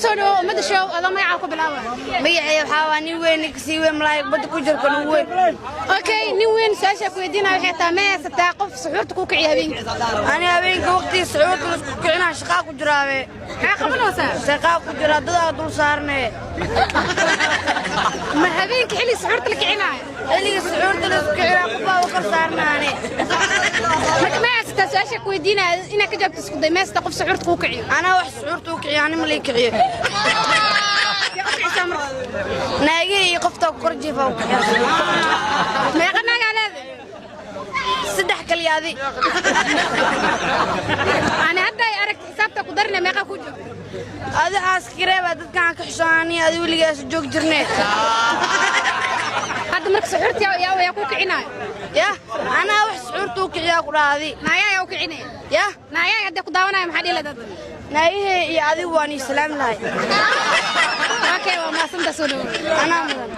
Soo dhawo Ummadda Show, adoo magacaa ku bilaabaya. Magacay waxaa waa Nin Weyn, kasii weyn malaay badda ku jirka ugu weyn. Okay, Nin Weyn, su-aasha ku weydiinaya waxay tahay: ma haysataa qof suxuurta ku kiciya habeenkii? Ani habeenka waqtigii suxuurta laisku kicinaa shaqaa ku jiraabe. Maxaa qabanaysaa? Shaqaa ku jiraa, dadaa dul saarnee. Ma habeenkii xilli suxuurta la kicinaayo? Xilliga suxuurta laisku kicinaa qofbaa u kor saarnaane. Marka ma haysataa, su-aasha ku weydiinaya inaad ka jawaabto isku day, ma haysataa qof suxuurta kuu kiciyo? Anaa wax suxuurta u kiciyo, ani ma lii kiciyo. Yaa u kicisaa marka? Naagihii iyo qoftaa ku kor jiifa u kiciya. Meeqa naagaa leedahay? Saddex kaliyaadi. Ani hadda ay aragti xisaabta ku darina, meeqa ku joogta? Adi xaaskireebaa, dadkaan ka xishoonani, adi weligaas joog jirnee. Hadda marka suxuurta yaa kuu kicinaayo? Yah, anaa wax suxuurta u kiciyaa ku dhaha adi. Naagaa yaa u kicinaya? Yah. Naagaa hadda ku daawanaya, maxaa dhihi lahayd hadda? Naagihii iyo adigu waan ii salaami lahay. Okay, waa mahadsantaa, soo dhawo. Anaa mudan.